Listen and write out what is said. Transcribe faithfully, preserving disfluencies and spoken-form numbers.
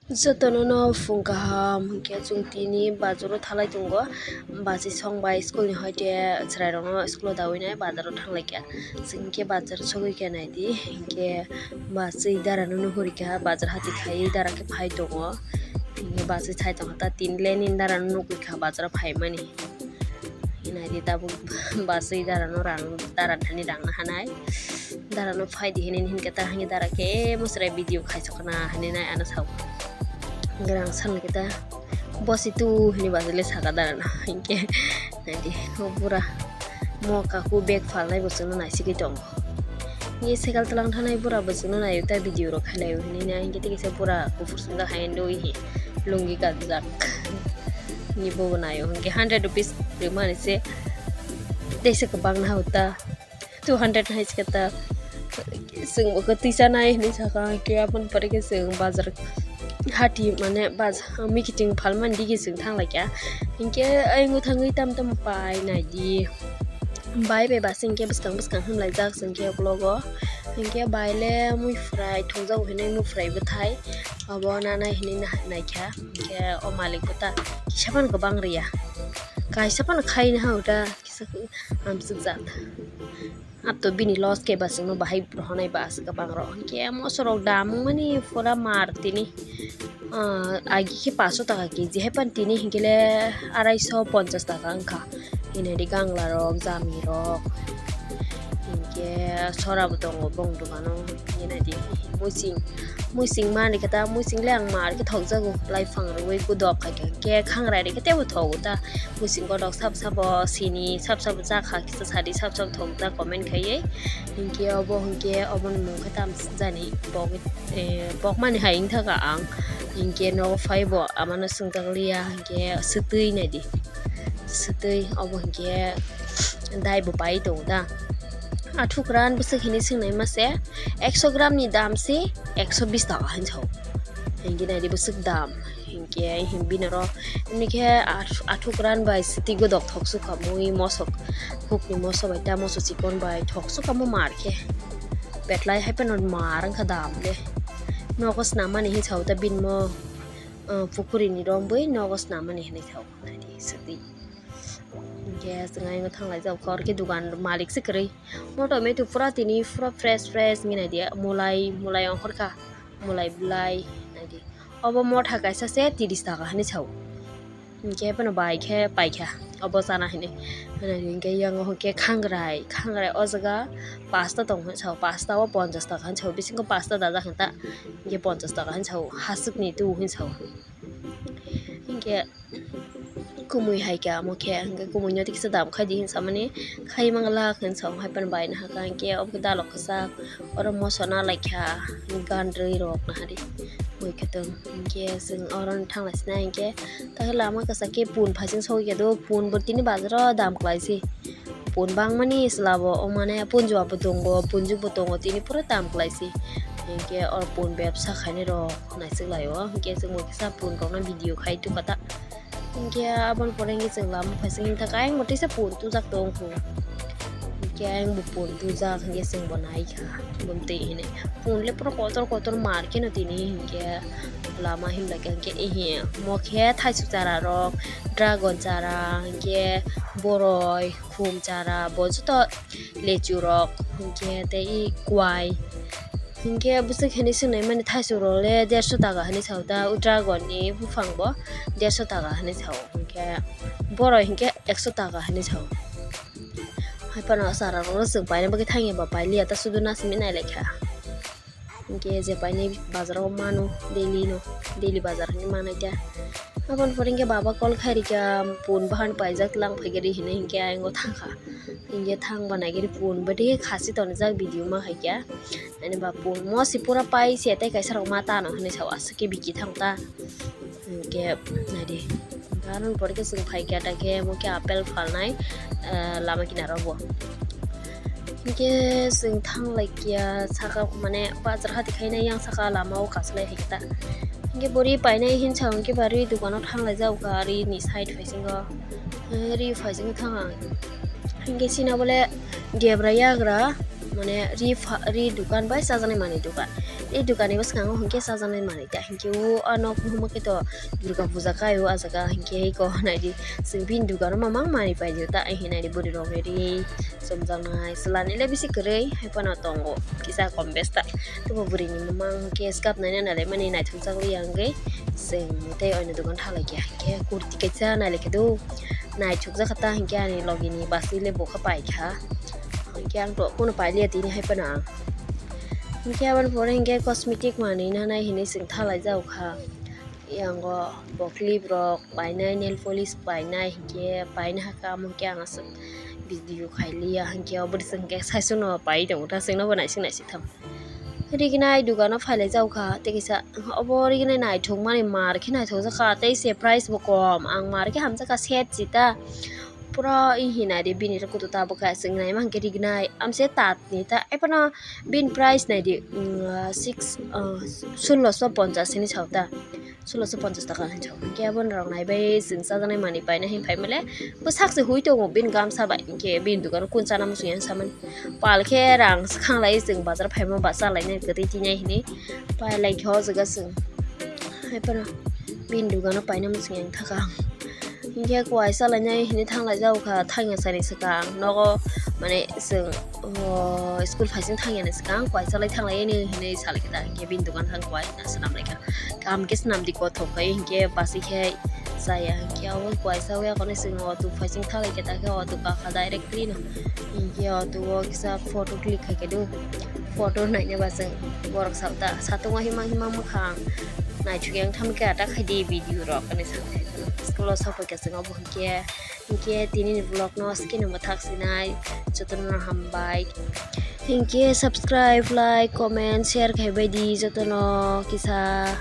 Jotono no phung kaham, hinkhe chwng tini bazaro thalai tongo. Bachwi song bai school ni hoite chwrairokno school o dawi nai bazaro thanglai kha. Chwng hinkhe bazar sogwi khe naidi, hinkhe bachwi dara no nuhuri kha, bazar hati khai dara khe phai tongo. Hinkhe bachwi thai tongkha ta, tini le nini dara no nugwi kha bazaro phaimani. Hinai di tabuk bachwi dara no rang, dara thani rang na hanai. Dara no phai di hinui hinkhe ta, hinkhe dara khe musrai video khaisokna hinui nai ano sao. Hinkhe rang san khe ta bosi tu hinui bachwi le saka dara no. Hinkhe nai di o bura mo kaku bag phalnai bo chwngno naisigwi tongo. Ni cycle tlang thanai bura bo chwngno naio ta video rok khailai hinui nai, hinkhe tei kisa bura kuphur swngjak hai hinui hi lungi kanjak. Ni bobo naio hinkhe hundred rupees rimani se teisa kwbang na hota two hundred hai se ta chwng bo khe twi chanai hinui saka, hinkhe aboni pore khe chwng bazar hati mane bazar meeting phalmani dige chwng thanglai kha. Hinkhe ayung thangwi tam tam pai nai di. Bai bai basi hinkhe bwskang bwskang himlaijak chwng khe uklogo. Hinkhe bai le mui phwrai thungjago hinui mui phwrai bwthai obo nanai hinui naikha. Hinkhe o malik bo ta kisa phano kwbang riya, kaisa phano khai naha uta kisa amsukjak. Ap to bini loss khe ba chwngno bahai rohonai ba aswk kwbang rok. Hinkhe moso rok dam wngmani pura mar tini. Ah, agi khe paso taka keji hai pan tini hinkhe le arai so ponchas taka wngkha. Hinari gangla rok, jami rok, hinkhe sora bo tongo bong dogano. Hinadi muising, muising mani khe ta muising le ang mar khe thokjago, lai phang rwui kudok khai khe, hinkhe khangrai rikhe teibo thogo ta. Muising godok sab sabo sini sab sabo chakha kisa sadi sab sabo thok ta comment khaiwi. Hinkhe obo hinkhe oboni mung khe tam jani pok, eh, pokmani hai wngthaka ang. Hinkhe nogo phaibo amano swngjakliya hinkhe swtwi naidi. Swtwi obo hinkhe daibo pai tongo da. Athukran bwswk hinwi swngnai mase ekso gram ni dam se ekso bis taka hinwi sao. Hinkhe naidi bwswk dam. Hinkhe bini oro hinkhe athukran bai swtwi godok thok sukha mui mosok hukni moso bai ta moso chikon bai thok sukha mo mar khe. Betlai hai phano mar wngkha dam le. Nogo snamani hinwi sao ta bini mo, ah, pukurini rombwi nogo snamani hinwi sao naidi swtwi. Hinkhe chwng ayung thanglai jak kha, oro khe dugan malik se kwrwi. Moto meto pura tini pura fresh fresh wngwi naidi, mulai, mulai ongkhorkha, mulai bwlai naidi. Obo motha kaisa se tiris taka hinwi sao. Hinkhe phano bai khe paikha, obo chana hinwi. Hinkhe yang o hinkhe khangrai, khangrai o jaga pasta tong hinwi sao, pasta o ponchas taka hinwi sao, bisingo pasta dajak hinta, hinkhe ponchas taka hinwi sao, haswkni tu hinwi sao. Hinkhe kumui hai khe amo khe, hinkhe kumui no tiksa dam khai di hinwi samani, khai mangala hinwi sao, hai phano bai nahaka hinkhe obo khe dalok kwchak, oro moso na laikha, gandrwi rok nahari, mui khe tong hinkhe chwng oro thanglaisina hinkhe, takhe lama kwchak khe pun phaising sogwi khe do, pun bo tini bazaro dam kwlaisi. Pun bangmani chwla bo, o mane punjua bo tongo, punjuk bo tongo, tini pura dam kwlaisi. Hinkhe oro pun bebsa khainai rok naisik laio, hinkhe chwng bo kisa pun rokno video khai tukha ta. Hinkhe aboni pore hinkhe chwng lama phaising hinkhe ayang bo tisa pun tujak tong kho. Hinkhe ayang bo pun tujak hinkhe chwng bo naikha, bumtwi hinwi. Pun le pura kotor kotor mar kheno tini hinkhe lama himlai kha hinkhe ehe mo khe thaisuk chara rok, dragon chara, hinkhe boroi, khum chara, bo joto lechu rok, hinkhe tei kwai. Hinkhe bwswk hinwi swngnai mani thaisuk rok le derso taka hinwi sao ta, o dragon ni buphang bo derso taka hinwi sao, hinkhe boroi hinkhe ekso taka hinwi sao. Hai phano chara rok no chwng paina bagwi thangya ba pailiya ta, sudu nasimi nailaikha. Hinkhe je painai bazar o mano daily no, daily bazar hinwi manai ta. Aboni pore hinkhe baba call khai rikha, pun bahan paijak lang phaigari hinwi hinkhe ayang o thangkha. Hinkhe thangba naigari pun bwdwi khasi tonijak video ma haikha. Ani ba pun mosi pura pai se tei kaisa rok ma tano hinwi sao aswk khe biki thang ta. Hinkhe naidi. Aboni pore khe chwng phaikha ta khe mo khe apple phalnai, ah, lama kinaro bo. Hinkhe chwng thanglaikha saka mane bazar hati khaina yang saka lama o kaslai hai ta. Hinkhe bo ri painai hinsa hinkhe ba ri dukano thanglaijak kha ri ni side phaisingo. Ri phaisingo thang ang. Hinkhe chini bole debra yagra mane ri pha-, ri dukan bai chajaknai manwi dukan. E dukani bwskango hinkhe chajaknai manwi ta hinkhe o, o nok hwnma khe to Durga puja kai o, ah jaga hinkhe eko naidi chwng bini dukano mamang manwi paidi ta, hinwi naidi bwrwi rok ready chumjaknai chwla nile bisi kwrwi hai phano tongo kisa kom besta. Tei bo bwrwini mamang hinkhe swkap naina nailaimani naithokjak liya hinkhe chwng tei oino dukan thanglaikha hinkhe kurti kaisa nailaikhe do naithokjakha ta hinkhe ani logini bwswi le bo khe paikha hinkhe ang to kunu pailiya tini hai phano ang. Hinkhe aboni pore hinkhe cosmetic manwi nanai hinwi chwng thalaijago kha. Yango bo clip rok painai, nail polish painai hinkhe paina hakha, amo hinkhe ang aswk video khailiya hinkhe obo chwng hinkhe saichung no pai tongo ta, chwngno bo naisik naisik thang. Rignai dukano phailaijago kha tei kisa obo rignai naithokmani mar khe naithokjakha tei se price bo kom, ang mar khe hamjakha set si ta. Pura hinai de bini kutu tabuk khe chwng naima hinkhe rignai amse tat ni ta, ephano bini price nai di, mm, six, ah, sulloso ponchas hinwi sao ta, sulloso ponchas taka hinwi sao. Hinkhe aboni rok naibai chwng chajaknai manwi paina hinwi phaimale bwsak se hui tongo bini gamsa bai, hinkhe bini dukano kun chana muchung yang samani pal khe rang swkang lai chwng bazar phaima ba chalainai kwtwi twi nai hinwi pai lai khe o jaga chwng hai phano bini dukano paina muchung yang thaka. Hinkhe kuai chalainai hinwi thanglaijago kha thangya sani swkang nogo, mane chwng, o, school phaising thangyani swkang kuai chalai thanglaini hinwi salaikha ta, hinkhe bini dukan thang kuai na swnamlaikha. Kaham khe swnamdi kothok khai hinkhe basi khe chaya, hinkhe abo kuai chawi akhorni chwng auto phaising thanglaikha ta khe auto kakha direct trino. Hinkhe auto o kisa photo click khaikhe do, photo nainaba chwng borok sao ta satungo himang himang mwkhang naithok yang thamkhe ta khaidi video rok hinwi salaikha. School o sopoikha chwng obo hinkhe, hinkhe tinini vlog no skino mwthak sinai jotono hambai. Hinkhe subscribe, like, comment, share khaibaidi jotono kisa.